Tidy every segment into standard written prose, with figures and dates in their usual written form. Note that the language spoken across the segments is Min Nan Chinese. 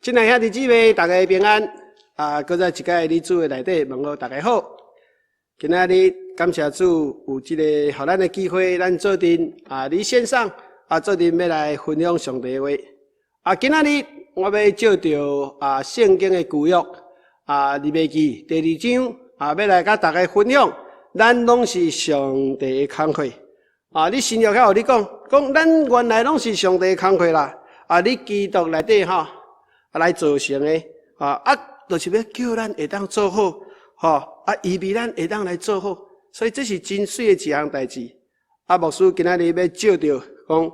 親愛兄弟姊妹，大家平安。啊，閣再一擺佇主的內底問候大家好。今仔日感謝主有這個予咱的機會，咱做陣啊，佇線上啊，做陣欲來分享上帝的話。啊，今仔日我欲借著啊聖經的舊約啊利未記第二章啊，欲來佮大家分享，咱攏是上帝的工課。啊，佇新約遐予你講，講咱原來攏是上帝的工課啦。啊，佇基督內底吼，來造成的啊啊，就是欲叫咱會當做好，吼啊，預備咱會當來做好，所以這是真媠的一項代誌。啊，牧師今仔日欲借著講，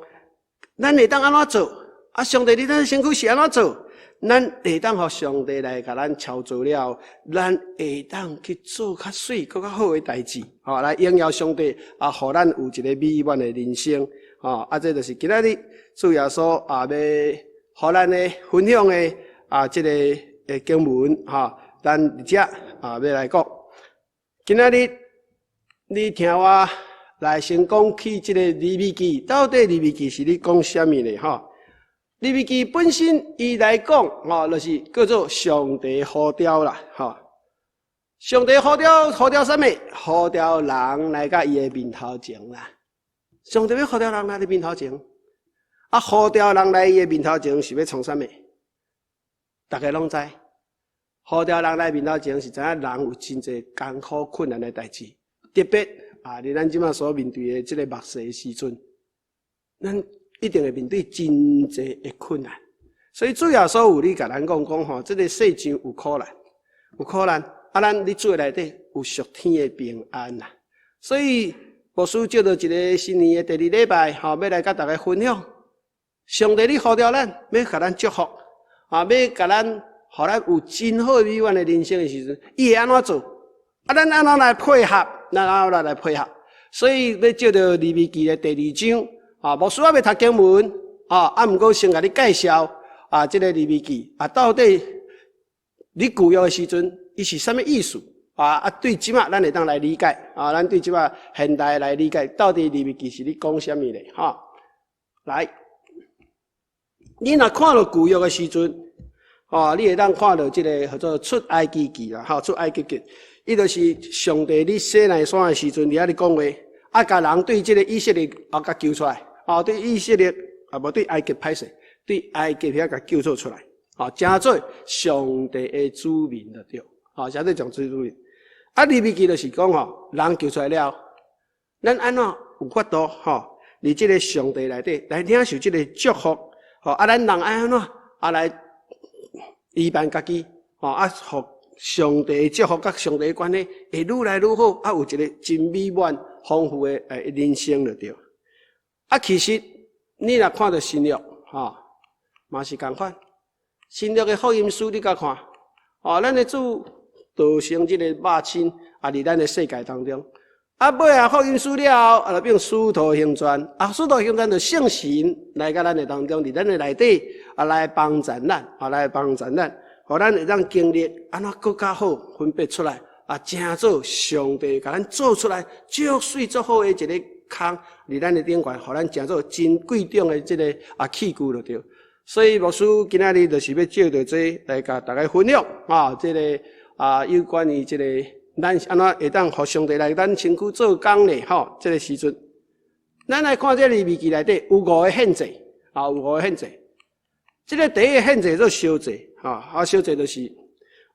咱會當按怎做？啊，上帝佇咱身軀是按怎做？咱會當予上帝來共咱操作了，咱會當去做較媠、閣較好的代誌，吼，來榮耀上帝，啊，予咱有一個美滿的人生，吼，啊，這就是今仔日主耶穌啊，欲予咱的分享的啊，這個的經文，吼，咱佇遮啊，欲來講。今仔日你聽我來先講起這個利未記，到底利未記是咧講啥物呢？吼？利未記本身伊來講，吼，就是叫做上帝呼召啦，吼。上帝呼召，呼召啥物？呼召人來到伊的面頭前啦。上帝欲呼召人來伊面頭前，啊，呼召人來伊的面頭前是欲創啥物？大家攏知，呼召人來面頭前是知影人有真濟艱苦困難的代誌，特別啊，佇咱這馬所面對的這個末世的時陣，咱一定會面對真濟的困難，所以主耶穌有咧共咱講講吼，這個世上有苦難，有苦難，啊，咱佇主的內底有屬天的平安啦。所以牧師借著一個新年的第二禮拜，吼，欲來佮大家分享，上帝咧呼召咱，欲共咱祝福，啊，欲共咱，予咱有真好美滿的人生的時陣，伊會按怎做？啊，咱按怎來配合？咱按怎來配合？所以欲借著利未記的第二章。啊，牧師還未讀經文，啊，啊，毋過先共你介紹啊，這個利未記啊，到底佇舊約的時陣，伊是啥物意思？啊啊，對這馬咱會當來理解，啊，咱對這馬現代來理解，到底利未記是咧講啥物咧？哈，來，你若看著舊約的時陣，啊，你會當看著這個號做出埃及記啦，哈，出埃及記，伊就是上帝佇西奈山的時陣，佇遐咧講話，啊，共人對這個以色列啊，共救出來。哦，對以色列啊，無對埃及歹勢，對埃及遐共救出出來，哦，成做上帝的子民就對，哦，成做上帝子民。啊，利未記就是講吼，人救出來了，咱按怎有法度吼，佇這個上帝內底來領受這個祝福，吼，啊，咱人愛按怎啊來預辦家己，吼，啊，予上帝的祝福佮上帝的關係會愈來愈好，啊，有一個真美滿豐富的人生就對。啊，其實你若看著新約，吼，嘛是仝款。新約的福音書你共看，哦，咱的主道成這個肉身，啊，佇咱的世界當中。啊，尾仔福音書了後，啊，就變使徒行傳。啊，使徒行傳就聖神來到咱的當中，佇咱的內底，啊，來幫助咱，啊，來幫助咱，予咱會當經歷按怎閣較好分別出來，啊，成做上帝共咱做出來足媠足好的一個空佇咱的頂懸，予咱成做真貴重的這個啊器具就對。所以牧師今仔日就是欲借著這來共大家分享啊，這個啊有關於這個咱是按怎會當予上帝來咱身軀做工呢？吼，這個時陣，咱來看這個利未記內底有五個獻祭啊，有五個獻祭。這個第一個獻祭做燒祭，哈，啊燒祭就是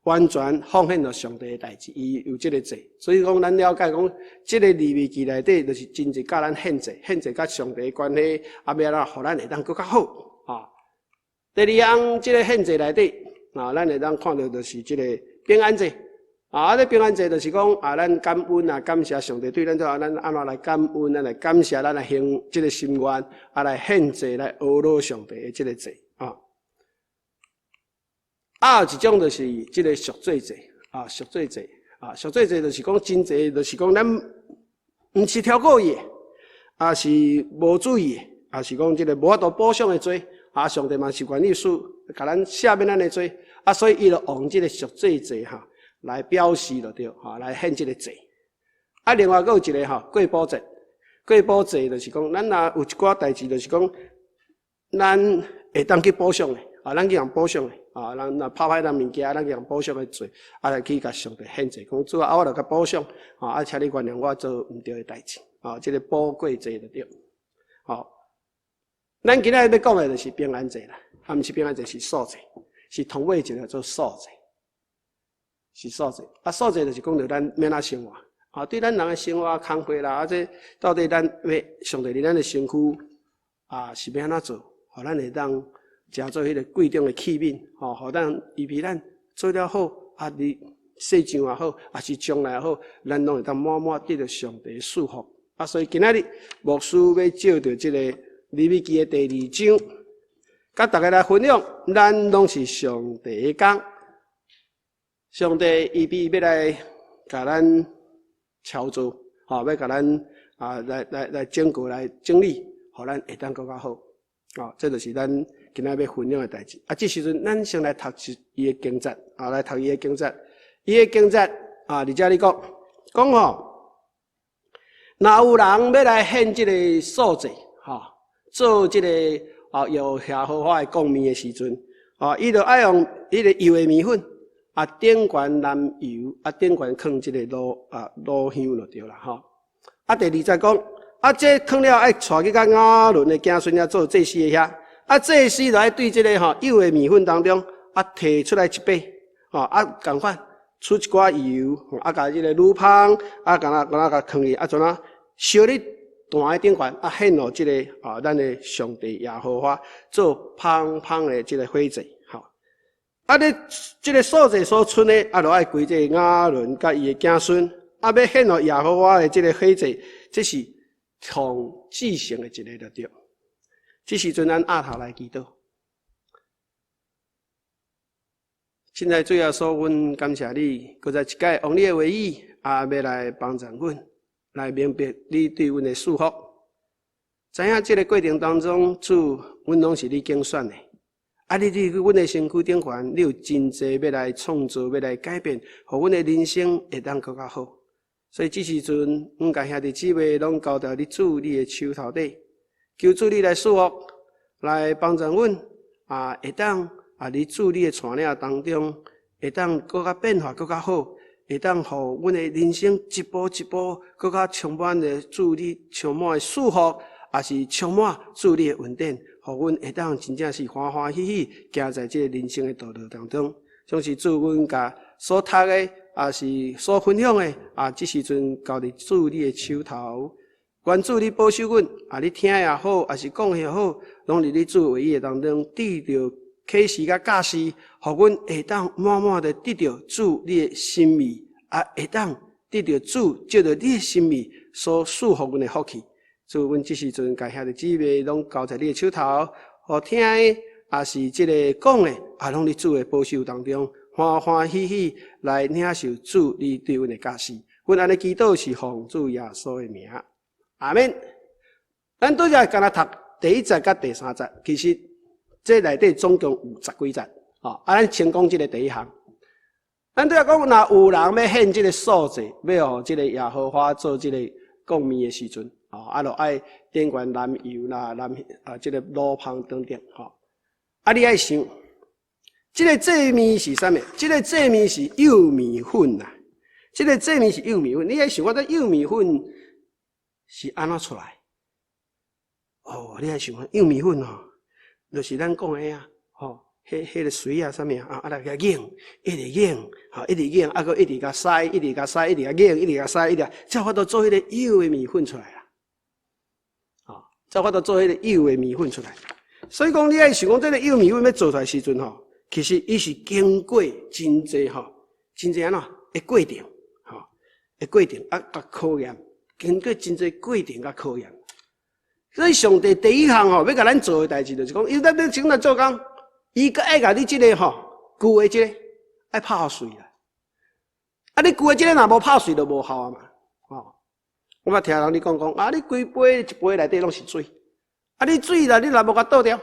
完全奉獻予上帝的代誌，伊有這個祭，所以講咱了解講，這個利未記內底就是真濟教咱獻祭，獻祭佮上帝的關係，啊，欲按怎予咱會當閣較好啊。第二項，這個獻祭內底啊，咱會當看著就是這個平安祭啊，這平安祭就是講啊，咱感恩啊，感謝上帝對咱做啊，咱按怎來感恩，咱來感謝，咱來行這個心願，啊，來獻祭來呵咾上帝的這個祭啊。啊，有一種就是這個贖罪祭啊，贖罪祭啊，贖罪祭就是講真濟，就是講咱毋是超過伊的，啊是無注意的，啊是講這個無法度補償的罪，啊，上帝嘛是願意恕，共咱赦免咱的罪，啊，所以伊就用這個贖罪祭哈來表示就對，哈來獻這個祭。啊，另外閣有一個吼過補祭，過補祭就是講咱若有一寡代誌，就是講咱會當去補償的，啊，咱去共補償的，啊，咱若拍歹咱物件，咱去共補償的罪，啊，來去共上帝獻祭，講主啊，我著共補償，啊，請你原諒我做毋對的代誌，啊，這個補過祭就對。好，咱今仔日欲講的就是平安祭啦，啊，毋是平安祭，是素祭，是頭尾一個做素祭，是素祭。啊，素祭就是講著咱欲按怎生活，啊，對咱人的生活工課啦，啊，這到底咱欲上帝佇咱的身軀啊，是欲按怎做，予咱會當成做彼個貴重的器皿，吼，予咱預備咱做了好，啊，佇世上也好，抑是將來也好，咱攏會當滿滿得著上帝的祝福。啊，所以今仔日牧師欲借著這個利未記的第二章，佮大家來分享，咱攏是上帝的工，上帝預備欲來共咱操作，吼，欲共咱啊來來來整過來整理，予咱會當閣較好。哦，這就是咱今仔日欲分享的代誌。啊，這時陣咱先來讀伊的經節，啊，來讀伊的經節。伊的經節啊，佇遮咧講，講吼，若有人欲來獻這個素祭，吼，做這個啊，耶和華的貢麵的時陣，啊，伊就愛用彼個幼的麵粉，啊，頂懸藍油，啊，頂懸囥這個爐啊爐香就對啦，吼。啊，第二節講，啊，這囥了愛帶去共亞倫的子孫遐做祭司的遐，啊，祭司就愛對這個吼幼的麵粉當中，啊，提出來一塊，吼，啊，仝款取一寡油，啊，共這個乳香，啊，共若共若共囥去，啊，怎啊燒佇壇的頂懸，啊，獻予這個啊，咱的上帝耶和華做芳香的這個火祭，吼。啊，你這個素祭所剩的，啊，就愛歸這個亞倫佮伊的子孫，啊，欲獻予耶和華的這個火祭，這是創至聖的一個就對。這時陣咱額頭來祈禱。親愛的主耶穌，阮感謝你，閣再一擺用你的話語，啊，欲來幫助阮，來明白你對阮的祝福。知影這個過程當中，主，阮攏是你揀選的。啊，你佇阮的身軀頂懸，你有真濟欲來創造，欲來改變，予阮的人生會當閣較好。所以這時陣，阮共兄弟姊妹攏交佇你主你的手頭底，求主你來賜福，來幫助阮啊，會當啊，佇主你的帶領當中，會當閣較變化，閣較好，會當予阮的人生一步一步閣較充滿的主你充滿的祝福，也是充滿主你的恩典，予阮會當真正是歡歡喜喜行在這个人生的道路當中。總是主阮共所讀的，也是所分享的，啊，這時陣交佇主你的手頭，願主你保守阮，啊，你聽也好，抑是講也好，攏佇你主話語的當中得著啟示佮教示，予阮會當滿滿的得著主你的心意，啊，會當得著主藉著你的心意所賜予阮的福氣。主，阮這時陣共兄弟姊妹攏交在你的手頭，予聽的，抑是這個講的，啊，攏佇主的保守當中，歡歡喜喜來領受主你對阮的教示。阮按呢祈禱是奉主耶穌的名，阿們。咱拄才敢若讀第一節佮第三節，其實這內底總共有十幾節，吼。啊，咱先講這個第一項。咱拄才講，若有人欲獻這個素祭，欲予這個耶和華做這個貢麵的時陣，吼，啊，就愛頂懸藍油啦、藍啊，這個爐香等等，吼。啊，你愛想，這個祭麵是啥物？這個祭麵是幼麵粉啦。這個祭麵是幼麵粉，你愛想看這幼麵粉是按怎出來？哦，你愛想看幼麵粉吼，就是咱講的啊，吼，彼個水啊，啥物啊，啊來共研，一直研，吼，一直研，啊，閣一直共篩，一直共篩，一直共研，一直共篩，一直，才有法度做彼個幼的麵粉出來啦。吼，才有法度做彼個幼的麵粉出來。所以講，你愛想講，這個幼麵粉欲做出來時陣吼，其實伊是經過真濟吼，真濟按怎的過程，吼，的過程啊，佮考驗，經過真濟過程佮考驗。所以上帝第一項吼，欲共咱做的代誌，就是講，伊咱欲先來做工，伊閣愛共你這個吼，舊的這個愛拍碎啦。啊，你舊的這個若無拍碎，就無效啊嘛。吼，我捌聽人咧講講，啊，你規杯一杯內底攏是水，啊，你水啦，你若無共倒掉，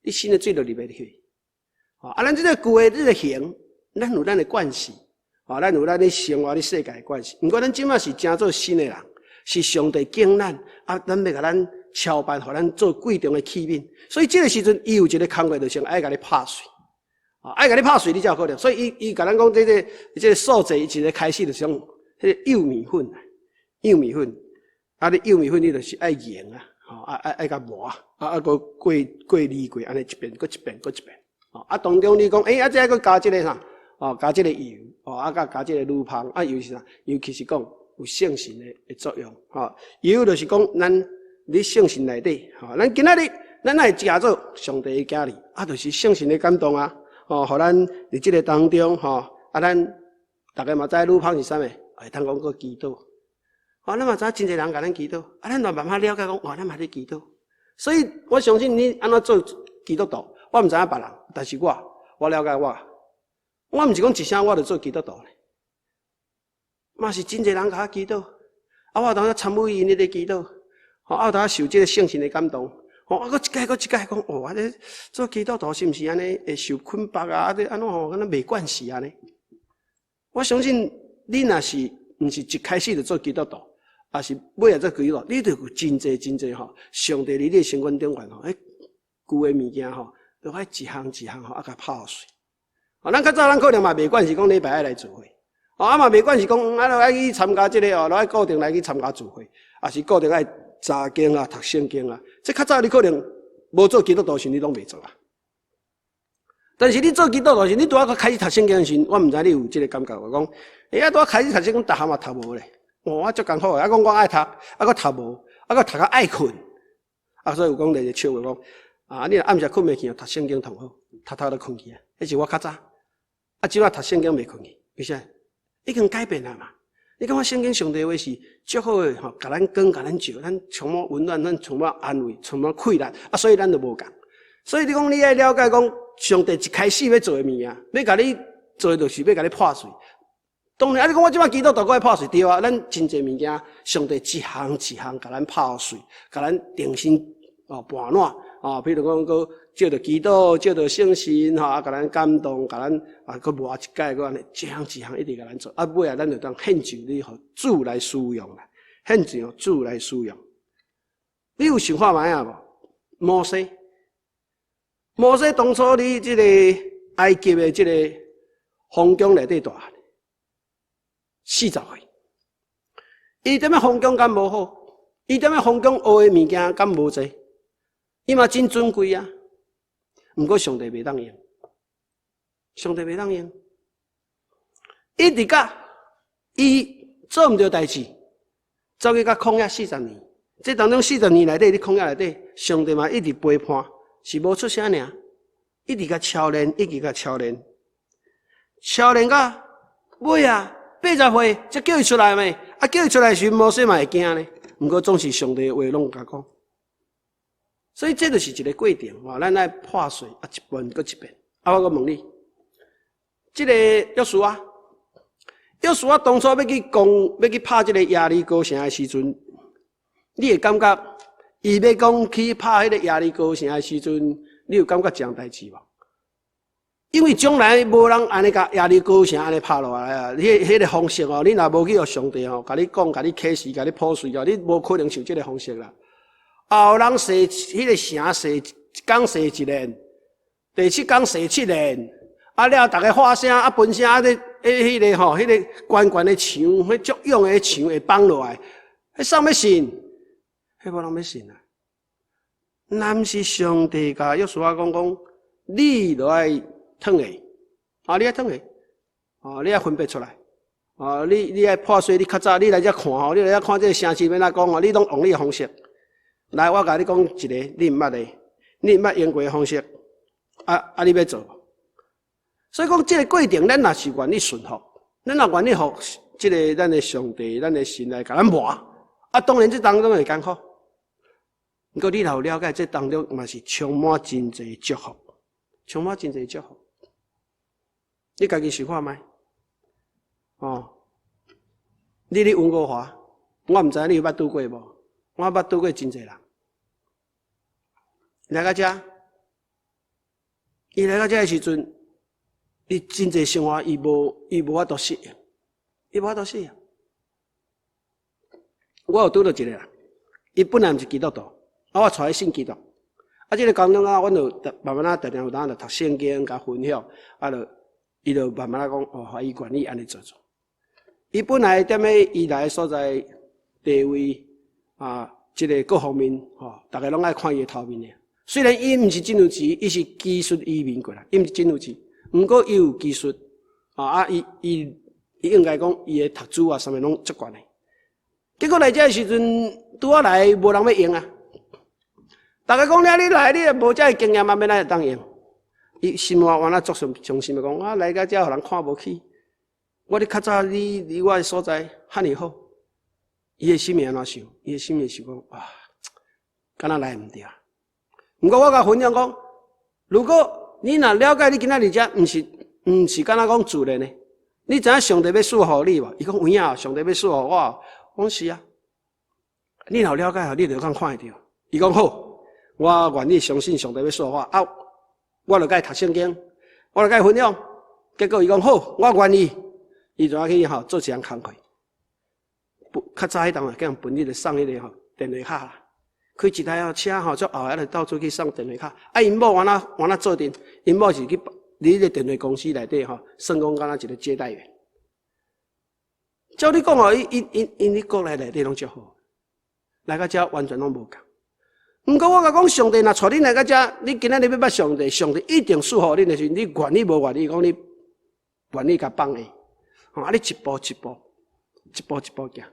你新的水就入袂去。吼，啊，咱這個舊的這個形，咱有咱的慣勢，吼，咱有咱咧生活咧世界的慣勢。毋過咱這馬是成做新的人，是上帝揀咱，啊，咱欲共咱操辦，予咱做貴重的器皿。所以這个時陣，伊有一個工課，就是愛共你拍碎，啊，愛共你拍碎，你才有可能。所以伊共咱講這個素祭，一個開始就是講彼个幼麵粉，幼麵粉，啊，你幼麵粉你就是愛研啊，吼，啊愛共磨，啊，閣過濾過，按呢一遍，閣一遍，閣一遍。啊，當中你講，欸，啊，這閣加這个啥？哦，加這个油，哦，啊，佮加這个乳香，啊，油是啥？油其實講有聖神的作用，吼，油就是講咱佇聖神內底，吼，咱今仔日咱愛食做上帝的囝兒，啊，就是聖神的感動啊，吼，予咱佇這个當中，吼，啊，咱逐家嘛知乳香是啥物？會當講閣祈禱，吼，咱嘛知真濟人共咱祈禱，啊，咱嘛慢慢了解講，哇，咱嘛咧祈禱，所以我相信你按怎做基督徒，我毋知影別人，但是我了解我。我毋是講一聲我就做基督徒咧，嘛是真濟人共我祈禱，啊，我有當時參與𪜶咧祈禱，吼，啊，有當時受這个聖神的感動，吼，啊，閣一擺閣一擺講，哦，啊，這做基督徒是毋是按呢會受捆綁啊？啊，這按怎吼，敢若袂慣勢按呢？我相信你若是毋是一開始就做基督徒，抑是尾仔做基督徒，你就有真濟真濟吼，上帝佇你的生活中間吼，彼舊的物件吼，都愛一項一項吼，啊，共拍碎。哦，咱較早咱可能嘛袂慣是講禮拜愛來聚會，哦，啊嘛袂慣是講啊，愛去參加這个哦，愛固定來去參加聚會，抑是固定愛查經啊、讀聖經啊。這較早你可能無做基督徒時，你攏袂做啊。但是你做基督徒時，你拄仔開始讀聖經時，我毋知你有這个感覺無？講，欸，啊，拄仔開始讀聖經，逐項嘛讀無咧。哦，我足艱苦的，啊，講我愛讀，啊，閣讀無，啊，閣讀甲愛睏。啊，所以有講一個笑話講，啊，你若暗時睏袂去，讀聖經上好，讀讀就睏去啊。彼是我較早。啊，這擺讀聖經袂睏去，為啥？已經改變啊嘛。你感覺聖經上帝話是足好的吼，共咱光，共咱照，咱充滿溫暖，咱充滿安慰，充滿氣力，啊，所以咱就無仝。所以你講你愛了解講，上帝一開始欲做的物件，欲共你做的就是欲共你破碎。當然，啊，你講我這擺基督徒閣愛破碎，對啊，咱真濟物件，上帝一項一項共咱破碎，共咱重新哦盤撋。哦，比如講，閣借著祈禱，借著聖神，吼，啊，共咱感動，共咱啊，閣磨一擺，閣按呢，一項一項一直共咱做。啊，尾仔咱就當獻上你，予主來使用啦，獻上予主來使用。你有想看覓仔無？摩西，摩西當初佇這個埃及的這個皇宮內底大漢，40歲，伊踮咧皇宮敢無好？伊踮咧皇宮學的物件敢無濟？伊嘛真尊貴啊，毋過上帝袂當用，上帝袂當用。一直到伊做毋著代誌，走去到曠野四十年。這當中四十年內底，佇曠野內底，上帝嘛一直陪伴，是無出聲爾，一直共操練，一直共操練，操練到尾啊，80歲才叫伊出來咩？啊，叫伊出來時，摩西嘛會驚呢。毋過總是上帝的話攏共講。所以這就是一個過程，吼，咱愛破碎啊，一遍閣一遍。啊，我閣問你，這个約書亞，約書亞當初欲去攻，欲去拍這个耶利哥城的時陣，你會感覺伊欲講去拍彼个耶利哥城的時陣，你有感覺這項代誌無？因為將來無人按呢共耶利哥城按呢拍落來啊！彼个方式哦，你若無去予上帝吼，共你講、共你啟示、共你破碎哦，你無可能像這个方式啦。後人射彼个城射一工射一輪，第七工射七輪，啊了，逐家喊聲啊，分聲啊，咧，彼个吼，彼个懸懸的牆，彼足勇的牆會崩落來，彼誰欲信？彼無人欲信啊！若毋是上帝共約書亞講講，你著愛褪下，啊，你愛褪下，啊，你愛分別出來，啊，你愛破碎，你較早你來遮看吼，你來遮看這个城市欲按怎講吼，你攏用你的方式。來，我共你講一个你毋捌的，你毋捌用過的方式，啊啊，你欲做無？所以講，這个過程，咱若是願意順服，咱若願意予這个咱的上帝、咱的神來共咱磨，啊，當然這當中會艱苦。毋過你若有了解，這當中嘛是充滿真濟祝福，充滿真濟祝福。你家己想看覓？哦，你佇溫哥華，我毋知你有捌拄過無？我捌拄過真濟人來到遮，伊來到遮的時陣，伊真濟生活伊無法度適應，伊無法度適應。我有拄著一个人，伊本來毋是基督徒，啊，我帶伊信基督。啊，這個當中啊，阮就慢慢仔，定定有當就讀聖經，共分享，啊，就伊就慢慢仔講，哦，伊願意按呢做做。伊本來踮咧伊來的所在地位啊，這个各方面吼，逐家攏愛看伊的頭面的。雖然伊毋是真有錢，伊是技術移民過來，伊毋是真有錢，毋過伊有技術，啊，伊應該講伊的讀書啊，啥物攏足懸的。結果來遮的時陣，拄仔來無人欲用啊。逐家講了，你來你也無遮个經驗啊，欲按怎會當用？伊心肝原來足傷傷心的講，啊來到遮予人看無起，我咧較早你佇我的所在遐爾好。伊的心會按怎想？伊的心會想講，哇，敢若來毋對。毋過我共分享講，如果你若了解你今仔日遮，毋是敢若講自然的，你知影上帝欲賜予你無？伊講有影，上帝欲賜予我。我講是啊，你若了解，你就通看會著。伊講好，我願意相信上帝欲賜予我啊，我就共伊讀聖經，我就共伊分享。結果伊講好，我願意。伊就去吼做一項工課。較早彼當啊，叫人本地就送彼个吼電話卡啦，開一台車吼，做後仔就到處去送電話卡。啊，𪜶某原來原來做陣，𪜶某是去佇彼个電話公司內底吼，算講敢若一個接待員。照你講哦，伊伊𪜶𪜶佇國內內底攏足好，來到遮完全攏無仝。毋過我共講，上帝若帶恁來到遮，你今仔日欲捌上帝，上帝一定賜予恁的時陣，你願意無願意？講你願意共放下，吼啊！你一步一步，一步一步行。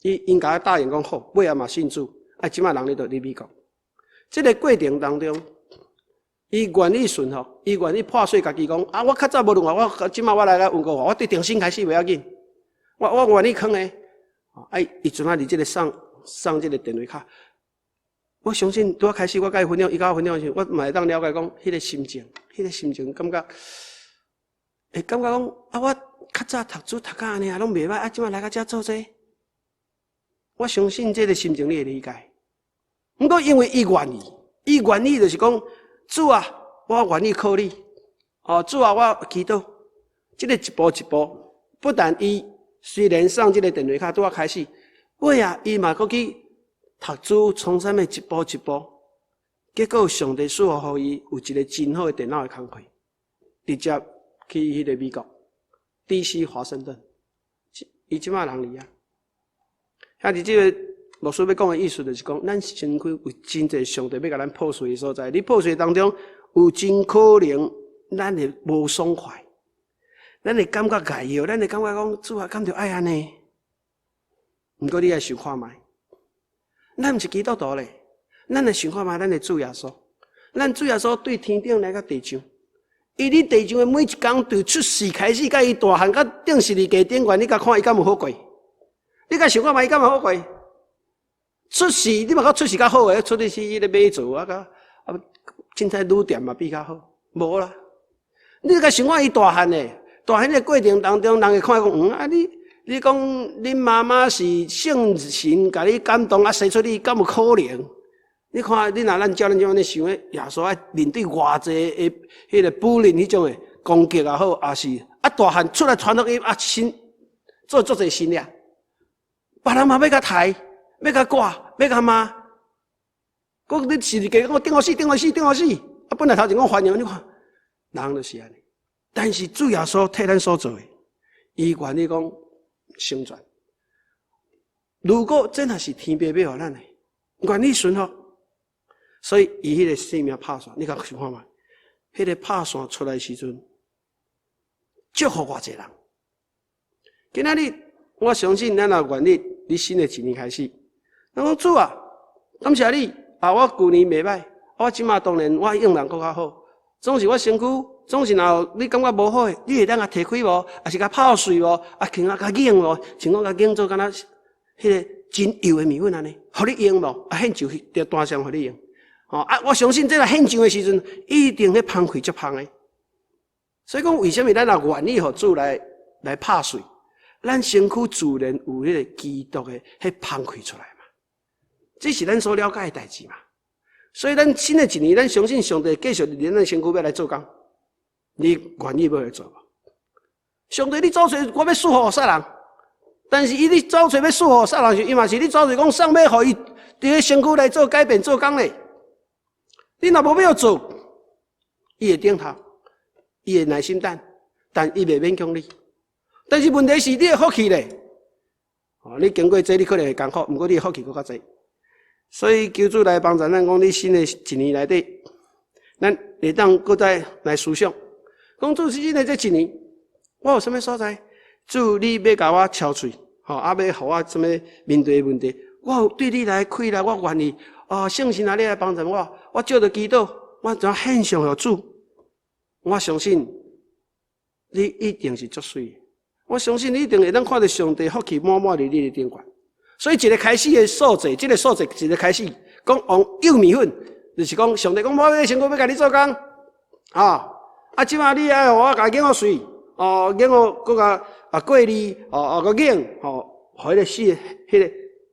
伊𪜶共我答應講好，尾仔嘛信主。啊，這擺人咧就佇美國。這个過程當中，伊願意順服，伊願意破碎家己講啊！我較早無論我，這擺我來到溫哥華，我對重新開始袂要緊。我願意囥的。啊，伊陣仔佇這个送送這个電話卡。我相信拄仔開始我共伊分享，伊共我分享的時，我嘛會當了解講，彼个心情，彼个心情感覺，會感覺講啊，我較早讀書讀甲按呢啊，攏袂䆀，啊，這擺來到遮做這个，我相信這个心情你會理解。毋過因為伊願意，伊願意就是講，主啊，我願意靠你。哦，主啊，我祈禱。這个一步一步，不但伊雖然送這个電話卡拄仔開始，尾仔伊嘛閣去讀書，創啥物一步一步，結果上帝賜予伊有一个真好的電腦的工課，直接去彼个美國，D.C. 華盛頓，伊這擺人佇遐。遐佇這个牧師欲講的意思，就是講，咱身軀有真濟上帝欲共咱破碎的所在，佇破碎當中，有真可能咱會無爽快，咱會感覺礙藥，咱會感覺講主啊，敢著愛按呢？毋過你愛想看覓。咱毋是基督徒咧，咱來想看覓，咱的主耶穌，咱主耶穌對天頂來到地上，伊佇地上的每一工，對出世開始，佮伊大漢，佮釘十字架頂懸，你共看伊敢有好過？你共想看覓，伊敢有好過？出世你嘛較出世較好的，出去去彼個馬槽啊，佮啊，凊彩旅店嘛比較好，無啦。你共想看伊大漢的，大漢的過程當中，人會看講，嗯啊你。你講恁媽媽是聖神共你感動啊，生出你，敢有可能？你看，你若咱照咱這按呢想的，耶穌愛面對偌濟的彼个不靈彼種的攻擊也好，也是啊大漢出來傳福音啊，新做足濟神跡，別人嘛欲共刣，欲共掛，欲共罵。閣你十字架講釘予死，釘予死，釘予死。啊，本來頭前講歡迎，你看，人就是按呢。但是主耶穌替咱所做的，伊願意講成全。如果真的是天父欲予咱的，願意順服，所以伊彼个生命拍線，你共想看覓？彼个拍線出來時陣，祝福偌濟人。今仔日我相信咱若願意，佇新的一年開始，咱講主啊，感謝你啊！我舊年袂䆀，我這馬當然我應人閣較好。總是我身軀，總是若有你感覺無好的，你會當共提開無？抑是共泡碎無？啊，像啊共擰無？像講共擰做敢若彼个真幼的麵粉按呢，予你用無？啊，獻上佇壇上予你用。吼啊！我相信這个獻上的時陣，一定彼芳氣足芳的。所以講，為啥物咱若願意予主來拍碎，咱身軀自然有彼個基督的彼芳氣出來嘛？這是咱所了解的代誌嘛。所以咱新的一年，咱相信上帝繼續佇咱身軀欲來做工，你願意欲來做無？上帝，你做事，我欲賜福予啥人？但是伊咧走揣欲賜予撒人時，伊嘛是咧走揣講送欲予伊佇咧身軀來做改變做工咧。你若無欲做，伊會頂頭，伊會耐心等，但伊袂勉強你。但是問題是，你的福氣咧，哦，你經過這，你可能會艱苦，毋過你的福氣閣較濟。所以求主來幫助咱，講佇新的一年內底，咱會當閣再來思想，講主新的這一年，我有啥物所在？主你欲共我敲喙，吼，啊，欲予我啥物面對的問題，我有對你來開來，我願意。啊，聖神啊，你來幫助我，我借著祈禱，我怎獻上予主？我相信你一定是足媠的，我相信你一定會當看著上帝福氣滿滿佇你的頂懸。所以一个開始的素祭，這個素祭一个開始，講用幼麵粉，就是講上帝講我欲身軀欲共你做工，啊，啊，這擺你愛予我共研予媠，哦，研予閣共啊過濾，哦哦閣研，吼，予彼個死的彼個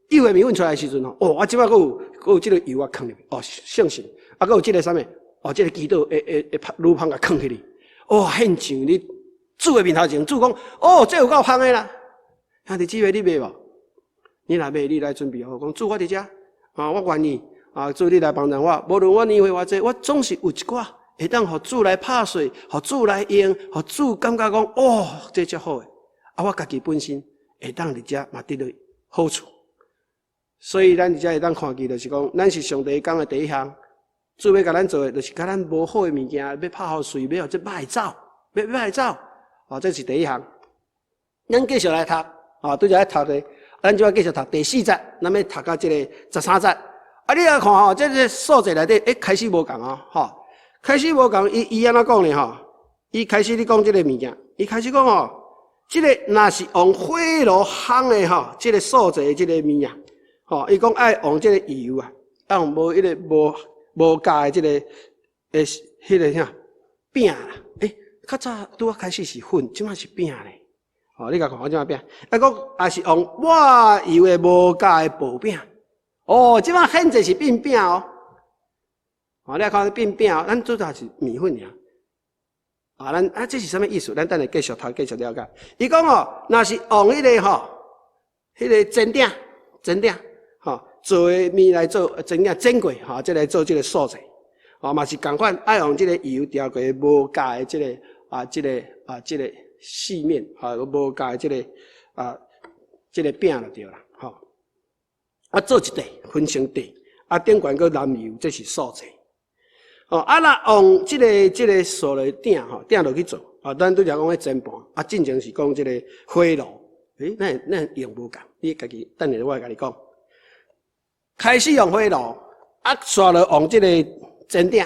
幼的麵粉出來的時陣吼，哦，啊，這擺閣有這個油啊囥入去，哦，聖神，啊，閣有這個啥物，哦，這個祈禱會會會乳香共囥起去，哦，獻上佇主的面頭前，主講，哦，這有夠芳的啦，兄弟姊妹你欲無？你若欲，你來準備好，講主我佇遮，啊，我願意，啊，主你來幫助我，無論我年歲偌濟，我總是有一寡會當予主來拍碎，予主來用，予主感覺講，哦，這足好的，啊，我家己本身會當佇遮嘛得到好處。所以咱佇遮會當看見，就是講，咱是上帝工的第一項，主欲共咱做的，就是共咱無好的物件，欲拍予媠，欲予這歹會走，欲歹會走，哦，這是第一項。咱繼續來讀，哦，拄才咧讀的，咱這擺繼續讀第四節，咱欲讀到這個13節。啊，你來看吼，這個素祭內底，欸，開始無仝哦，吼，開始無仝，伊伊按怎講呢？吼，伊開始咧講這個物件，伊開始講吼，這個若是用火爐烘的吼，這個素祭的這個麵啊。吼，伊講愛用這個油啊，愛用無彼個無無酵的這個欸，彼個啥餅啦。欸，較早拄仔開始是粉，這擺是餅咧。吼，你共看，這擺餅，啊，閣也是用抹油的無酵的薄餅。哦，這擺獻祭是變餅哦。吼，你來看變餅哦，咱拄才是麵粉爾。啊，咱啊，這是啥物意思？咱等下繼續讀，繼續了解。伊講哦，若是用彼個吼，彼個煎鼎，煎鼎。吼，做的麵來做煎鼎煎過，吼，這來做這個素祭，吼嘛是仝款，愛用這個油調過無酵的這個啊，這個啊，這個細麵，啊，無酵的這個啊，這個餅就對啦，吼。啊，做一塊分成塊，啊，頂懸閣淋油，這是素祭。哦，啊，若用這個這個素的鼎吼，鼎落去做，啊，咱拄才講彼煎盤，啊，進前是講這個火爐，欸，咱咱用無仝，你家己等下我會共你講。開始用火爐，啊，煞落用這個煎鼎，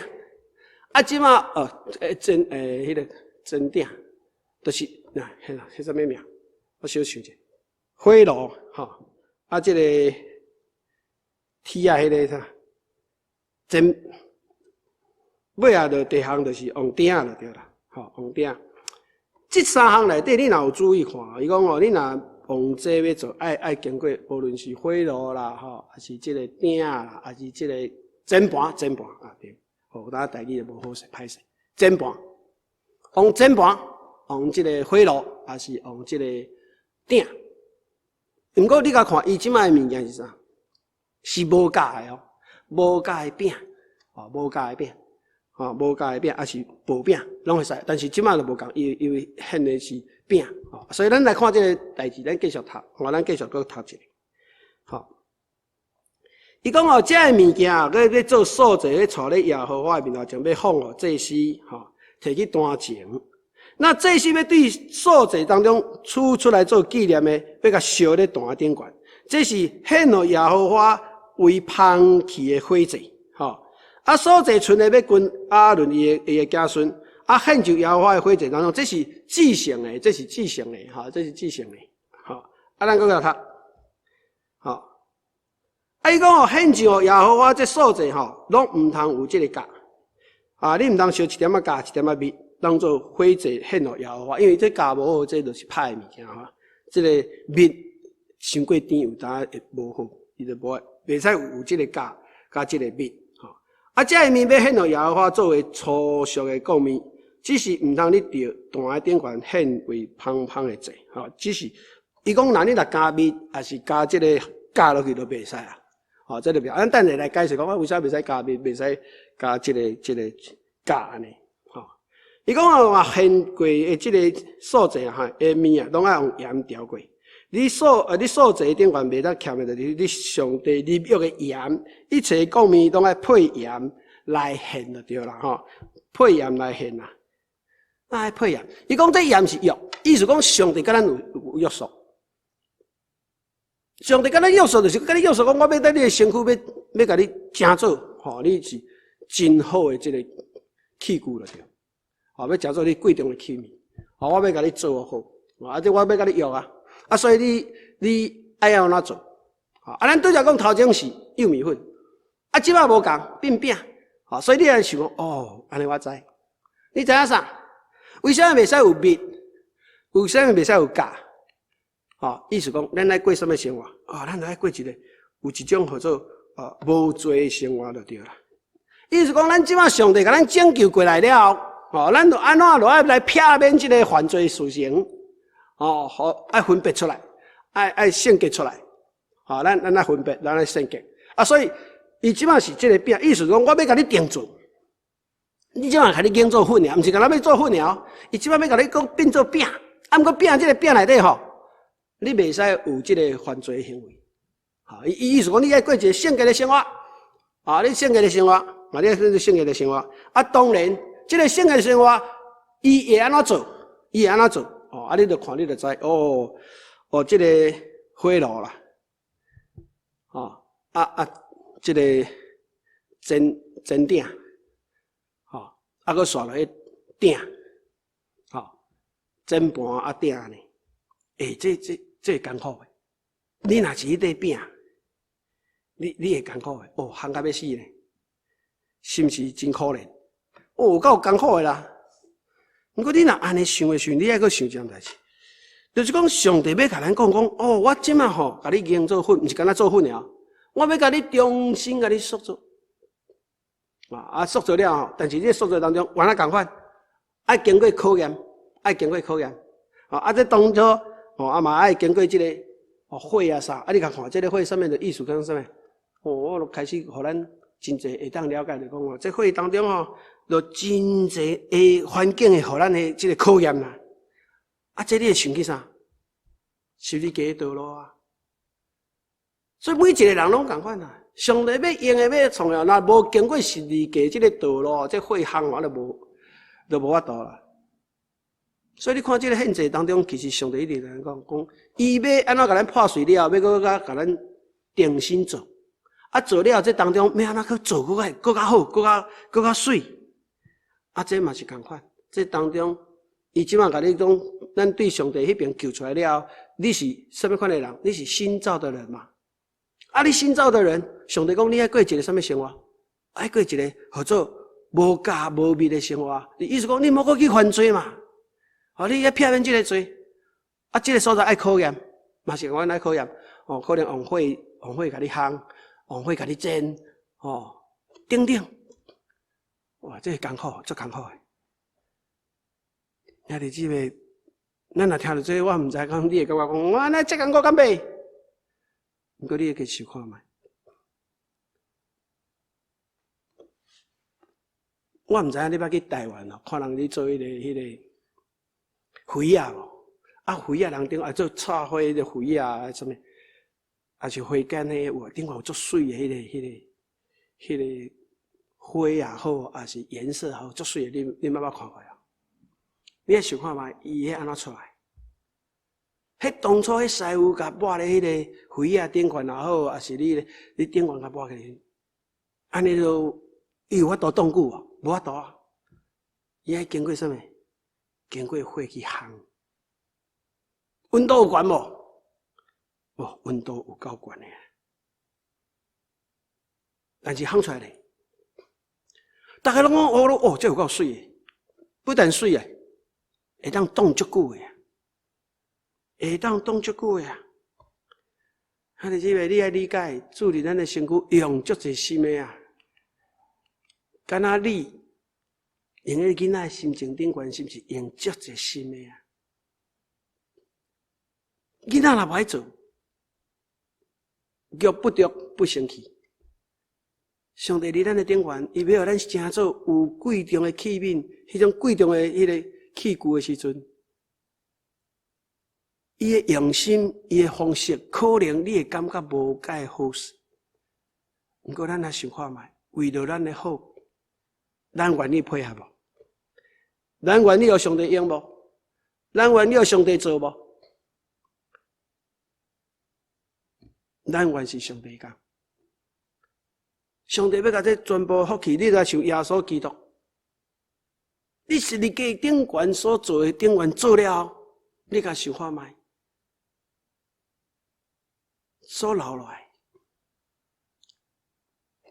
啊，這擺哦，欸，煎欸，彼個煎鼎，就是那彼彼啥物名？我小想者，火爐吼，啊，這個鐵仔彼個啥煎，尾仔就第項就是用鼎就對啦，吼，用鼎。這三項內底，你若有注意看，伊講哦，你若用這欲做，愛愛經過，無論是火爐啦，吼，抑是這個鼎啦，抑是這個煎盤，煎盤啊對，吼，有當台語就無好勢，歹勢，煎盤，用煎盤，用這個火爐，抑是用這個鼎。毋過你共看，伊這擺的物件是啥？是無酵的哦，無酵的餅，哦，無酵的餅，吼，無酵的餅，抑是薄餅，攏會使。但是這擺就無仝，因因為獻的是餅，吼，所以咱來看這個代誌，咱繼續讀，吼，咱繼續閣讀一下，吼。伊講哦，這个物件啊，欲欲做素祭，欲帶咧耶和華的面頭前，欲奉予祭司，吼，提去壇前。那祭司欲對素祭當中取出來做紀念的，欲共燒咧壇頂懸。這是獻予耶和華為芳氣的火祭，吼。啊，素祭剩的欲分亞倫伊的伊的子孫，啊，獻上耶和華的火祭當中，這是至聖的，這是至聖的，吼，這是至聖的，吼。啊，咱閣來讀，吼。啊，伊講哦，獻上予耶和華這素祭吼，攏毋通有這個酵。啊，你毋通燒一點仔酵，一點仔蜜，當做火祭獻予耶和華，因為這酵無好，這就是歹的物件吼。這個蜜傷過甜有當會無好，伊就無愛，袂使有這個酵佮這個蜜吼。啊，這個麵欲獻予耶和華作為初熟的穀物，只是毋通佇著壇的頂懸獻為芳芳的祭吼，只是伊講，若你若加蜜，抑是加這个鉀落去，就袂使啊。吼，這個袂，咱等下來解釋講，我為啥袂使加蜜，袂使加這个鉀按呢？吼，伊講啊，獻過的這个素祭啊，的麵啊，攏愛用鹽調過。你素祭頂懸袂當欠的，就是你上帝立約的鹽，一切穀麵攏愛配鹽來獻就對啦，吼，配鹽來獻啊。愛配鹽，伊講這鹽是約，意思講上帝佮咱有約束。上帝佮咱約束，就是佮你約束講，我欲佇你的身軀，欲共你成做，吼，你是真好的這个器具就對。吼，欲成做你貴重的器皿，吼，我欲共你做好，啊，這我欲佮你約啊，啊，所以你愛按怎做？啊，咱拄才講頭前是幼米粉，啊，這擺無仝變餅，吼，所以你愛想講，哦，按呢我知，你知影啥？為啥物袂使有蜜？為啥物袂使有鉀？吼，意思講，咱愛過啥物生活？哦，咱愛過一个有一種號做無罪的生活就對啦。意思講，咱這擺上帝共咱拯救過來了後，吼，咱就按怎就愛來避免這个犯罪事情，哦，好愛分別出來，愛聖潔出來，吼，咱愛分別，咱愛聖潔。啊，所以伊這擺是這个餅，意思講，我欲共你定罪。你這擺共你研做粉爾，毋是共咱欲做粉爾，伊這擺欲共你講變做餅，啊，毋過餅這个餅內底吼，你袂使有這个犯罪行為。吼，伊意思講，你愛過一个聖潔的生活，啊，你聖潔的生活，啊，你愛過聖潔的生活。啊，當然，這个聖潔的生活，伊會按怎做？伊會按怎做？哦，啊，你就看，你就知，哦，哦，這个火爐啦，哦，啊啊，這个煎煎鼎。啊，閣煞落去鼎，吼，煎盤啊鼎呢？欸，這會艱苦的。你若是彼塊餅，你會艱苦的。哦，烘甲欲死呢，是毋是真可憐？哦，有夠艱苦的啦。毋過你若按呢想的時陣，你愛閣想一項代誌，就是講上帝欲共咱講講，哦，我這擺吼，共你研做粉，毋是干焦做粉爾，我欲共你重新共你塑造。啊，塑造了後，但是這塑造當中，原來仝款，愛經過考驗，愛經過考驗。啊，這當初，哦，啊嘛愛經過這个哦火啊啥，啊你共看這个火啥物的意思，講啥物？哦，我就開始予咱真濟會當了解，就講哦，這火當中吼，就真濟的環境會予咱的這个考驗啦。啊，這你會想起啥？十字架的道路啊。所以每一个人攏仝款啊。上帝欲用的欲創造，若無經過十字架這个道路，這火烘完就無法度啦。所以你看這个獻祭當中，其實上帝一直共咱講，講伊欲按怎共咱破碎了後，欲閣較共咱重新做。啊，做了這當中，欲按怎去做閣較閣較好，閣較媠。啊，這嘛是仝款。這當中，伊這擺共你講，咱對上帝彼爿救出來了後，你是啥物款的人？你是新造的人嘛？啊！你新造的人，上帝講你愛過一个啥物生活？愛過一个號做無鉀無蜜的生活。意思講你莫閣去犯罪嘛？哦，你愛避免這个罪。啊，這个所在愛考驗，嘛是阮愛考驗。哦，可能用火共你烘，用火共你煎，哦，等等。哇，這个艱苦，足艱苦的。兄弟姊妹，咱若聽著這個，我毋知講你會感覺講，哇，那這艱苦敢袂？毋過你會去想看覓？我毋知影你捌去台灣哦，看人咧做彼个魚仔無？啊，魚仔人頂啊做插花彼个魚仔啊，啥物？啊是花間彼有頂懸有足媠的彼个花也好，抑是顏色好，足媠的，你捌看過啊？你愛想看覓？伊彼按怎出來？彼當初彼師傅共抹咧彼个魚仔頂懸也好，抑是你頂懸共抹起來，按呢就伊有法度擋久無？無法度啊！伊愛經過啥物？經過火去烘。溫度有懸無？哦，溫度有夠懸的，但是烘出來咧，逐家攏講哦，哦，這有夠媠的，不但媠啊，會當擋足久的。會當擋足久的啊！兄弟姊妹，你愛理解，主佇咱的身軀用足濟心的啊！敢若你用彼囡仔的心情頂懸，是毋是用足濟心的啊？囡仔若無愛做，玉不琢不成器。上帝佇咱的頂懸，伊欲予咱成做有貴重的器皿，彼種貴重的彼个器具的時陣，伊的用心，伊的方式，可能你會感覺無蓋好勢。毋過咱來想看覓，為著咱的好，咱願意配合無？咱願意予上帝用無？咱願意予上帝做無？咱願是上帝工。上帝欲共這全部福氣，你若像耶穌基督，你十字架頂懸所做的頂懸做了後，你共想看覓，所留落來，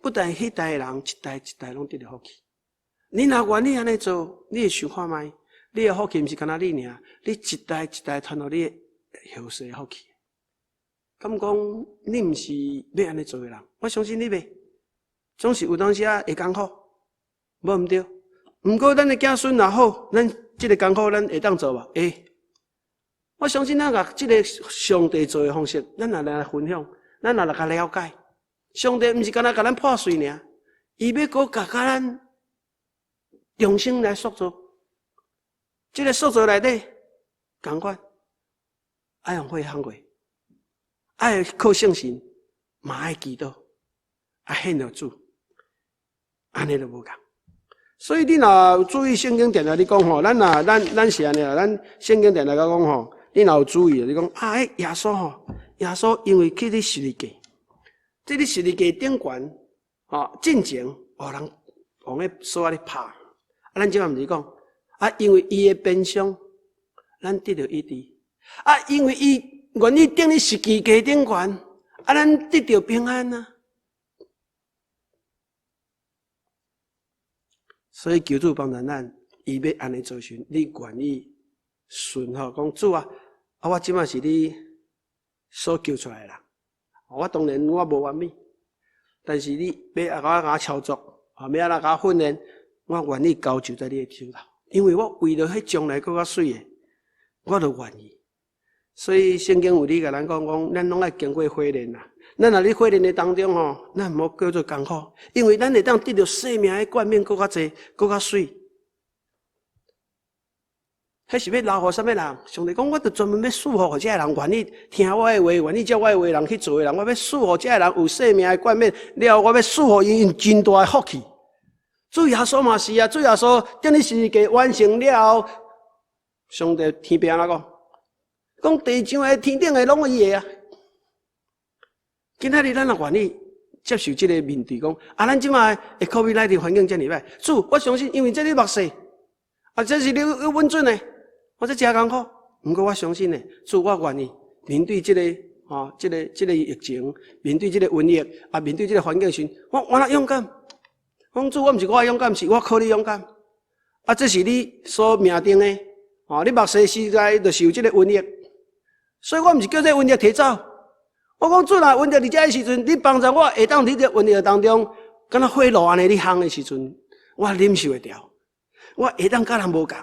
不但彼代的人一代一代攏得著福氣。你若願意按呢做，你會想看覓，你的福氣毋是干焦你爾，你一代一代傳予你的後世福氣。敢講你毋是欲按呢做的人，我相信你袂。總是有當時仔會艱苦，無毋對。毋過咱的子孫若好，咱這個艱苦咱會當做無？會。我相信咱共這个上帝做的方式，咱若來分享，咱若來共了解，上帝毋是干焦共咱破碎爾，伊欲閣共咱重新來塑造。這个塑造內底，仝款愛用火烘過，愛靠聖神，嘛愛祈禱，愛獻予主。按呢就無仝，所以你若有注意聖經定定咧講吼，咱若咱咱是按呢啦，咱聖經定定講吼，你若有注意，你講啊，彼耶穌吼，耶穌因為去佇十字架，這佇十字架頂懸吼，進前予人用彼索仔咧拍，啊，咱這擺毋是講啊，因為伊的鞭傷，咱得著醫治，啊，因為伊願意釘佇十字架頂懸，啊，咱得著平安啊。所以求主幫助咱，伊欲按呢做時，你願意順服講主啊，啊我這擺是你所救出來的人，我當然我無完美，但是你欲按怎共我操作，啊欲按怎共我訓練，我願意交就在你的手頭，因為我為著彼將來閣較媠的，我都願意。所以聖經有咧共咱講講，咱攏愛經過火煉啦。咱若佇火煉的當中吼，咱毋好叫做艱苦，因為咱會當得著生命的冠冕，閣較濟，閣較媠。彼是欲留予啥物人？上帝講，我著專門欲賜福予這个人，願意聽我的話，願意照我的話人去做的人，我欲賜予這个人有生命的冠冕，了後我欲賜予𪜶真大的福氣。主耶穌嘛是啊，主耶穌釘佇十字架完成了後，上帝天父按怎講？講地上的、天頂的，攏伊的啊！今仔日咱若願意接受這个面對，講啊，咱這擺的 COVID-19 環境遮爾歹，主，我相信，因為這你目視，啊，這是你你允准的，我這誠艱苦。毋過我相信呢，主，我願意面對這个吼，這个這个疫情，面對這个瘟疫，啊，面對這个環境時，我若勇敢。講主，我毋是我勇敢，是我靠你勇敢。啊，這是你所命定的，吼，你目視時代就是有這个瘟疫。所以我毋是叫這瘟疫提走，我講主若瘟疫佇遮的時陣，你幫助我會當佇這瘟疫當中，敢若火爐按呢咧烘的時陣，我忍受會牢，我會當佮人無仝，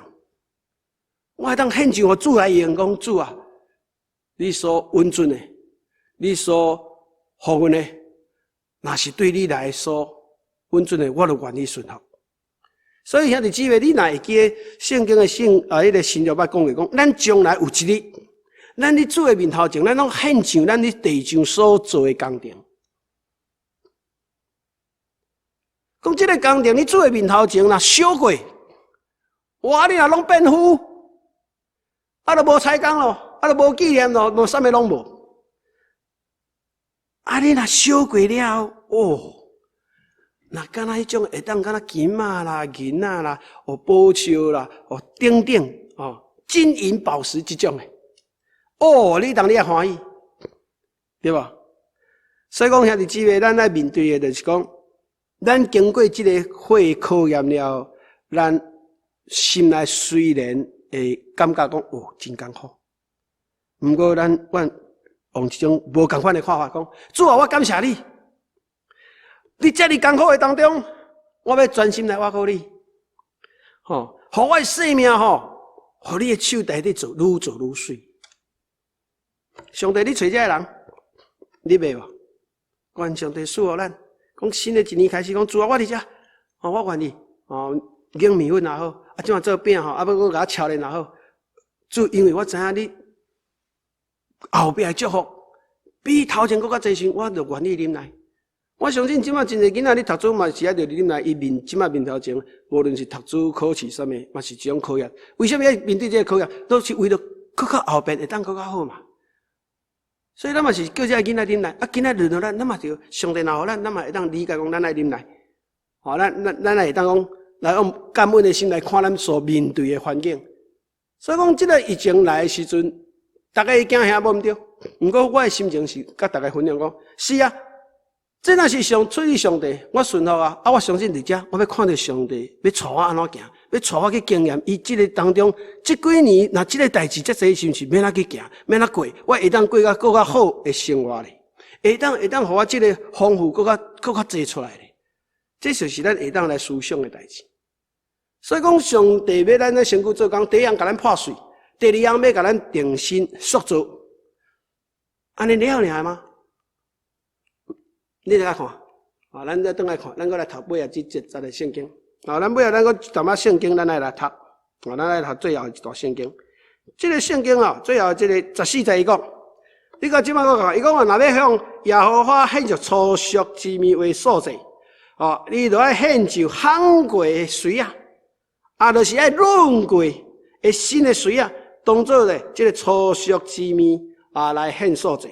我會當獻上予主來用，講主啊，你所允准的，你所予阮的，若是對你來說允准的，我就願意順服。所以兄弟姊妹，你若會記得聖經的聖啊，彼个新約捌講過，講咱將來有一日。咱佇主的面頭前，咱攏獻上咱佇地上所做的工程。講這个工程，佇主的面頭前若燒過，哇！你若攏變灰，啊，就無彩工咯，啊，就無紀念咯，無啥物攏無。啊，你若燒過了後，哦，若敢若彼種會當敢若金仔啦、銀仔啦、哦寶石啦、哦等等哦金銀寶石這種的。哦，你當你也歡喜，對無？所以講兄弟姊妹，咱愛面對的，就是講，咱經過這个火考驗了後，咱心內雖然會感覺講哦，真艱苦，毋過咱阮用一種無仝款的看法講，主啊，我感謝你，佇遮爾艱苦的當中，我欲專心來倚靠你，吼，予我的生命吼，予你的手內底做，愈做愈媠。上帝，你揣這个人，你袂無？願上帝賜予咱，講新的一年開始，講主啊，我佇遮，哦，我願意，哦，研麵粉也好，啊，這馬做餅吼，啊，欲閣共我操練也好。主，因為我知影你後壁的祝福比頭前閣較濟時，我就願意忍耐。我相信這馬真濟囡仔，你讀書嘛是愛著忍耐。伊面這馬面頭前，無論是讀書考試啥物，嘛是一種考驗。為啥物愛面對這個考驗？都是為著閣較後邊會當閣較好嘛。所以咱嘛是叫這个囡仔忍耐。啊，囡仔輪著咱，咱嘛著上帝若予咱，咱嘛會當理解講，咱愛忍耐。吼，咱會當講來用感恩的心來看咱所面對的環境。所以講，這个疫情來的時陣，逐家會驚嚇無毋對。毋過我的心情是佮逐家分享講，是啊，這若是上出於上帝，我順服啊！啊，我相信佇遮，我欲看著上帝欲帶我按怎行，欲帶我去經驗伊這个當中，這幾年若這个代誌遮濟，是毋是欲按怎去行，欲按怎過，我會當過較閣較好的生活咧，會當予我這个豐富閣較濟出來咧。這就是咱會當來思想的代誌。所以講，上帝欲咱咧身軀做工，第一項共咱破碎，第二項欲共咱重新塑造，按呢了爾嗎？你來看，啊，咱再轉來看，咱閣來讀尾仔這節節的聖經。啊，咱尾仔咱閣一淡仔聖經，咱愛來讀。啊，咱來讀最後一段聖經。這个聖經啊，最後這个14節伊講，你看這擺閣看，伊講啊，若欲向耶和華獻上初熟之物為素祭，哦，你著愛獻上烘過的穗仔，啊，就是愛攆過的新的穗仔，當做咧這个初熟之物啊來獻素祭。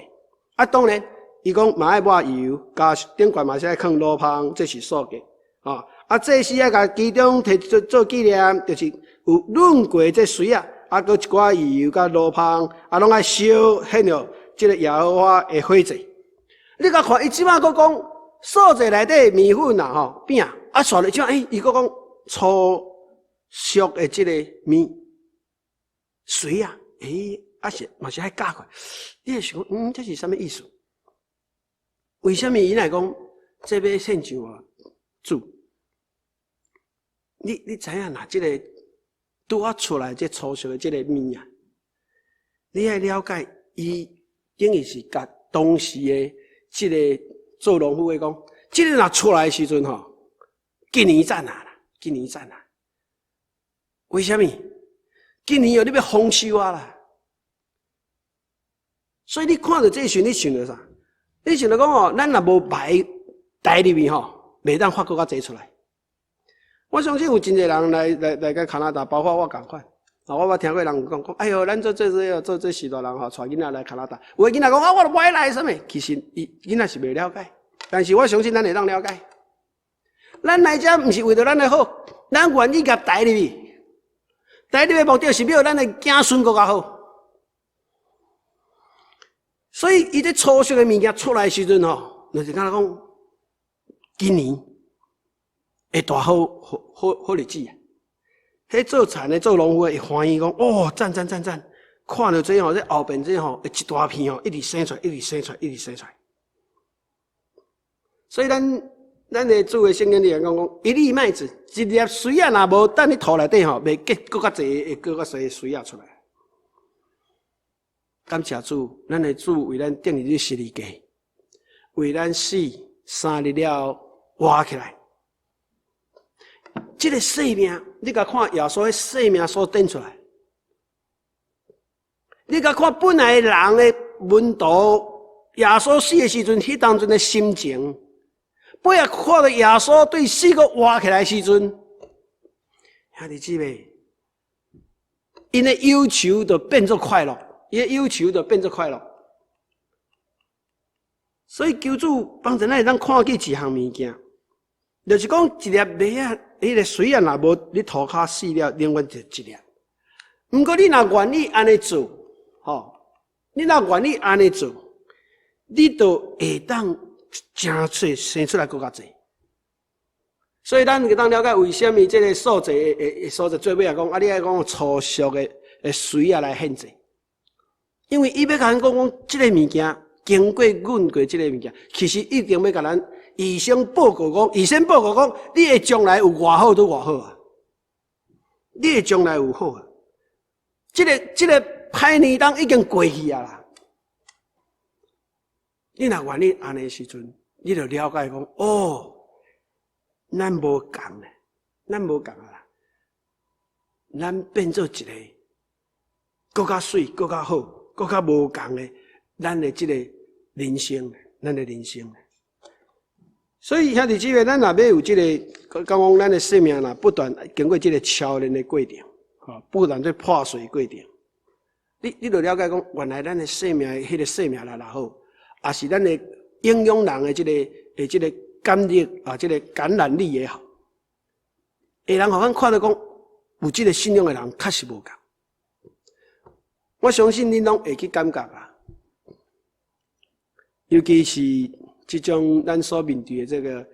啊，當然。伊講嘛愛抹油，加頂懸嘛是愛囥爐香，這是素祭。哦，啊，祭司愛共其中提做做紀念，就是有攆過這穗仔，啊，閣一寡油佮爐香，啊，攏愛燒獻予這个耶和華的火祭。你共看，伊這擺閣講素祭內底麵粉啊，吼餅，啊，煞落這擺，欸，伊閣講初熟的這个物穗仔，欸，啊是嘛是愛加過，你會想講，嗯，這是啥物意思？為啥物伊來講這欲獻上啊？主，你知影若這个拄仔出來這初熟的這个物啊，你愛了解，伊等於是共當時的這个做農夫的講，這个若出來的時陣吼，今年讚啊啦，今年讚啊！為啥物？今年哦，你欲豐收啊啦！所以你看著這時，你想著啥？你想著講哦，咱若無埋代入去吼，袂當發閣較濟出來。我相信有真濟人來來個加拿大，包括我仝款。啊，我捌聽過人講講，哎喲，咱做這這做這序大人吼，帶囡仔來加拿大。有的囡仔講啊，我都無愛來啥物。其實伊囡仔是袂了解，但是我相信咱會當了解。咱來遮毋是為著咱的好，咱願意共代入去。代入的目的是欲予咱的子孫閣較好。所以，伊這初熟的物件出來的時陣吼，就是敢若講，今年會大好好好好日子啊！彼做田的、做農夫的會歡喜講：哦，讚讚讚讚！看著這吼，這後邊這吼，會一大片吼，一直生出來，一直生出來，一直生出來。所以咱咱的主的聖經裡面講講，一粒麥子，一粒穗仔，若無擲佇土內底吼，袂結閣較濟，會閣較濟穗仔出來。感謝主，咱的主為咱釘佇十字架，為咱死3日了後活起來。這个生命，你共看耶穌的生命所展出來，你共看本來人的門徒，耶穌死的時陣，彼當陣的心情，尾仔看著耶穌對死閣活起來的時陣，兄弟姊妹，𪜶的憂愁就變做快樂。伊的憂愁就變做快樂，所以求主幫助咱會當看見一項物件，就是講一粒麥仔，彼个穗仔若無佇塗跤死了，永遠就一粒。毋過你若願意按呢做，吼，你若願意按呢做，你就會當誠濟生出來閣較濟。所以咱會當了解為啥物這个素祭的所在最尾仔講，啊，你愛講初熟的穗仔來獻祭。因為伊欲共咱講講，這个物件經過阮過這个物件，其實一定欲共咱預先報告講，預先報告講，你的將來有偌好，拄偌好啊！你的將來有好啊！這个這个歹年冬已經過去啊啦，你若願意按呢時陣，你就了解講，哦，咱無仝咧，咱無仝啊啦，咱變做一个閣較媠、閣較好、閣較無仝的，咱的這个人生，咱的人生。所以兄弟姊妹，咱若欲有這个，講講咱的生命若不斷經過這个操練的過程，吼，不斷在破碎過程，你就了解講，原來咱的生命，彼个生命力若好，也是咱的影響人的這个感力啊，這个感染力也好，會人予咱看著講，有這个信仰的人確實無仝。我相信恁攏會去感覺啊，尤其是這種咱所面對的這个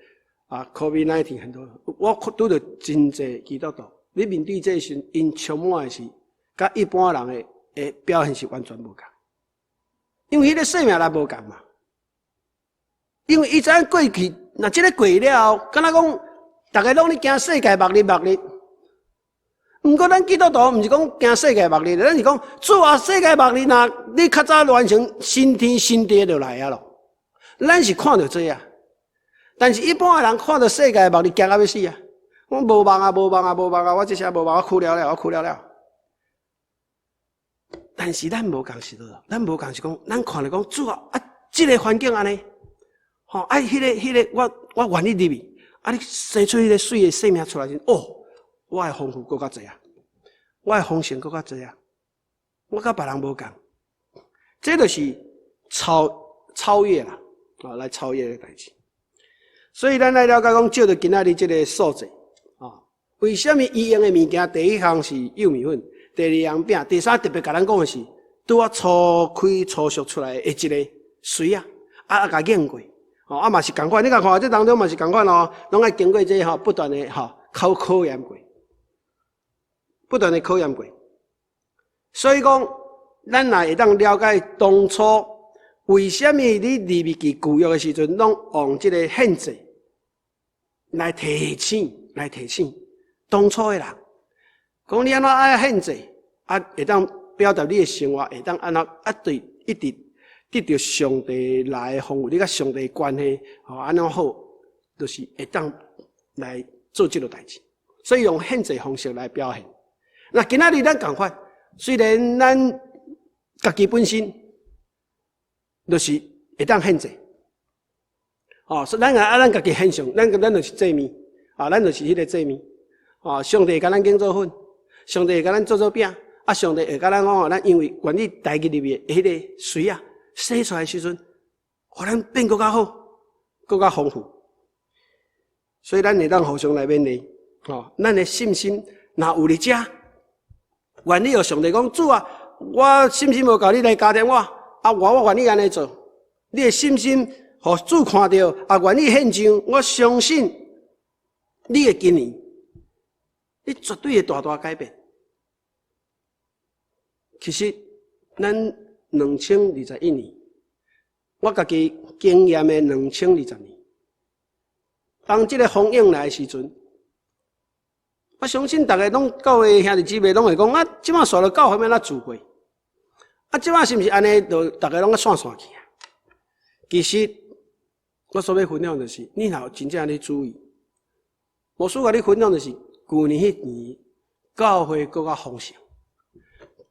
啊，COVID-19 很多，我拄著真濟基督徒，你面對這時，𪜶充滿的是，佮一般人的表現是完全無仝，因為彼个生命力無仝嘛。因為伊知影過去，若這个過了後，敢若講，逐家攏咧驚世界末日末日。毋過咱基督徒毋是講驚世界末日，咱是講主啊，世界末日若你較早完成新天新地就來啊囉。咱是看著這啊，但是一般的人看著世界末日驚甲欲死啊！我無望啊，無望啊，無望啊！我這下無望，我苦了了，我苦了了。但是咱無仝是佗，咱無仝是講，咱看著講主啊，啊，這个環境按呢，吼啊，彼个，我願意入去，啊，你生出彼个媠的生命出來時，哦，我的豐富閣較濟啊，我的豐盛閣較濟啊，我佮別人無仝，這就是超越啦，啊，來超越的代誌。所以咱來了解講，照著今仔日這个數字，啊，為啥物伊用的物件，第一項是幼麵粉，第二項餅，第三特別共咱講的是，拄仔初開初熟出來的一个穗仔，啊，共驗過，哦，啊嘛是仝款，你共看，這當中嘛是仝款哦，攏愛經過這吼不斷的吼考驗過，不斷的考驗過。所以講，咱若會當了解當初為啥物你利未記舊約的時陣，攏用這个獻祭來提醒，來提醒當初的人，講你按怎愛獻祭，啊，會當表達你的生活，會當按怎啊對，一直得著上帝來的豐富，你佮上帝關係吼按怎好，就是會當來做這个代誌。所以用獻祭方式來表現。那今仔日咱仝款，雖然咱家己本身就是會當獻祭，哦，所以咱啊，咱家己獻上，咱就是祭物，啊，咱就是彼个祭物，哦，上帝共咱研做粉，上帝會共咱做做餅，啊，上帝會共咱講，咱因為願意代入去的彼个穗仔，生出來時陣，予咱變閣較好，閣較豐富。所以咱會當互相來勉勵，吼，咱的信心若有佇遮，願意予上帝講，主啊，我信心無夠，你來加添我，啊，我願意按呢做，你的信心予主看著，啊，願意獻上，我相信你的今年，你絕對會大大改變。其實，咱2021年，我家己經驗的2020年，當這个風湧來的時陣，我相信逐家攏教會兄弟姊妹攏會講啊，這馬煞落教會欲按怎聚會？啊，這馬是毋是按呢？就逐家攏散散去啊？其實，我所欲分享的是，你若有真正咧注意，牧師共你分享的是，舊年彼年教會閣較豐盛，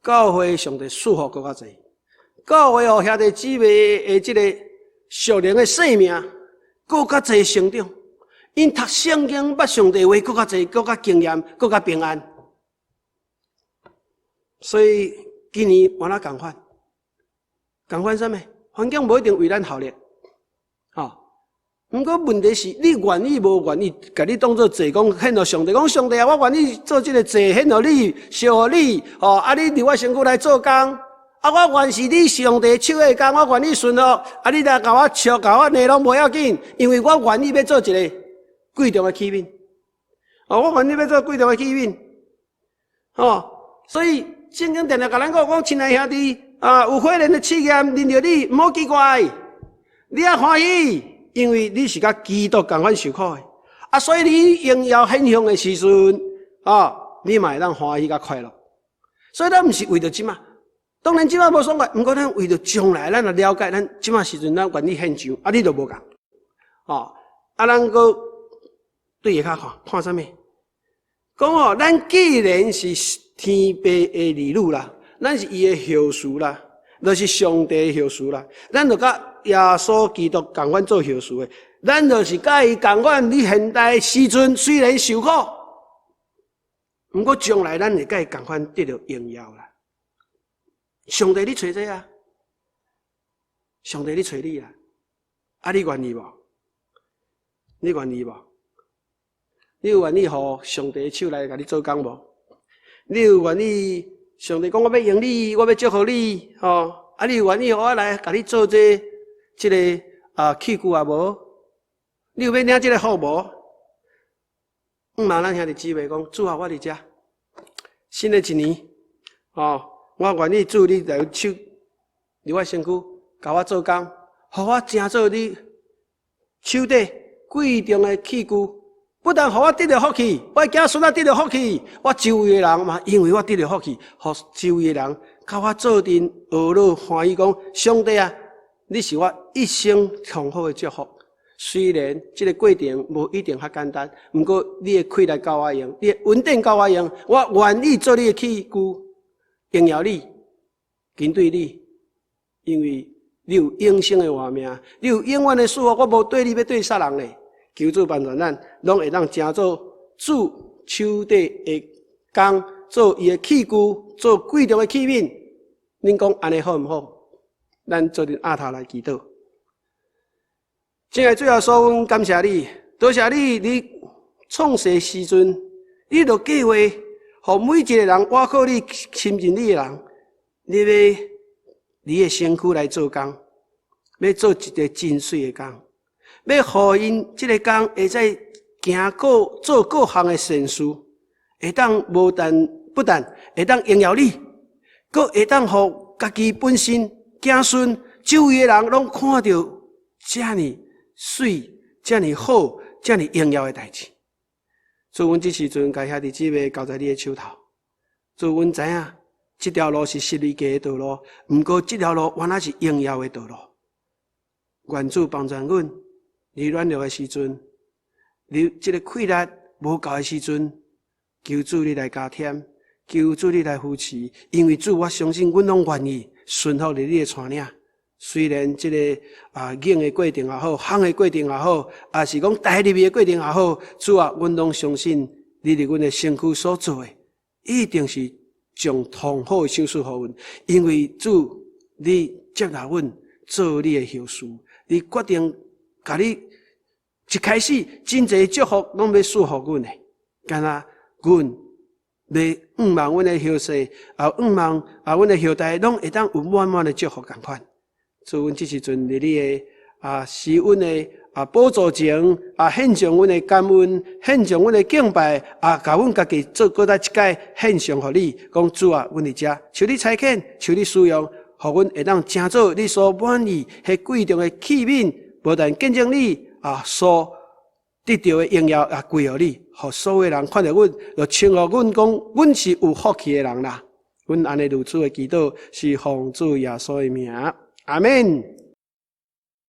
教會上帝賜福閣較濟，教會予兄弟姊妹的這个屬靈的生命閣較濟成長。𪜶讀聖經、捌上帝話，閣較濟，閣較經驗，閣較平安。所以今年換哪仝款？仝款啥物？環境無一定為咱效力，吼。毋過問題是你願意無願意，共你當做祭講獻予上帝，講上帝啊，我願意做這个祭獻予你，燒予你，吼啊！你佇我身軀來做工，啊！我願是你上帝手的工，我願意順服，啊！你來共我笑、共我罵攏無要緊，因為我願意欲做一个貴重的器皿，哦，我願意欲做貴重的器皿，哦，所以聖經定定共咱講，講親愛兄弟啊，有火煉的試驗臨著你，毋好奇怪，你愛歡喜，因為你是佮基督仝款受苦的，啊，所以你榮耀顯現的時陣，啊，你嘛會當歡喜佮快樂。所以咱毋是為著這馬，當然這擺無爽快，毋過咱為著將來，咱若了解，咱這擺時陣咱願意獻上，啊，你就無仝，吼，啊，咱閣對下跤看，看啥物？講哦，咱既然是天父的兒女啦，咱是伊的後嗣啦，就是上帝的後嗣啦，咱就佮耶穌基督仝款做後嗣的，咱就是佮伊仝款。你現代時陣雖然受苦，毋過將來咱會佮伊仝款得著榮耀啦。上帝咧揣這啊，上帝咧揣你啊，啊你願意無？你願意無？你有願意予上帝的手來共你做工無？你有願意上帝講我欲用你，我欲祝福你，吼？啊，你有願意予我來共你做這這个啊器具也無？你有欲領這个福無？毋茫咱兄弟姊妹講，主啊，我佇遮，新的一年，吼，我願意主你來手佇我身軀，共我做工，予我成做你手底貴重的器具。不但予我得著福氣，我的子孫仔得著福氣，我周圍的人嘛，因為我得著福氣，予周圍的人佮我做陣呵咾歡喜講，上帝啊，你是我一生上好的祝福。雖然這个過程無一定較簡單，毋過你的氣力夠我用，你的恩典夠我用，我願意做你的器具，榮耀你，跟隨你，因為你有永生的活命，你有永遠的祝福，我無綴你欲綴啥人咧？求主幫助咱，攏會當成做主手底的工，做伊的器具，做貴重的器皿。恁講按呢好毋好？咱做陣徛頭來祈禱。親愛的主耶穌，阮感謝你，多謝你，你創世時陣，你就計劃，予每一个人倚靠你、親近你的人，你欲你的身軀來做工，欲做一个真媠的工。欲予𪜶這个工會使行過做各項的善事，會當無但不但會當榮耀你，閣會當予家己本身子孫周圍的人攏看著遮爾媠、遮爾好、遮爾榮耀的代誌。主，阮這時陣共兄弟姊妹交在你的手頭。主，阮知影這條路是十字架的道路，毋過這條路原來是榮耀的道路。願主幫助阮。你軟弱的時陣，你這个氣力無夠的時陣，求主你來加添，求主你來扶持，因為主，我相信阮攏願意順服佇你的帶領。雖然這个硬的過程也好，夯的過程也好，抑是講帶入去的過程也好，主啊，阮攏相信你佇阮的身軀所做的，一定是上好的賞賜予阮，因為主，你接納阮做你的後嗣，你決定共你一開始真濟祝福攏欲賜予阮的，敢若阮欲向望阮的後世，也向望啊阮的後代，攏會當有滿滿的祝福仝款。主，阮這時陣佇你的施恩的寶座前獻上阮的感恩，獻上阮的敬拜啊，共阮家己做閣再一擺獻上予你，講主啊，阮佇遮，求你差遣，求你使用，予阮會當成做你所滿意彼貴重的器皿，無但見證你所得著的榮耀也歸予你，予所有人看著阮，就稱呼阮講，阮是有福氣的人啦。阮按呢如此的祈禱，是奉主耶穌的名，阿們。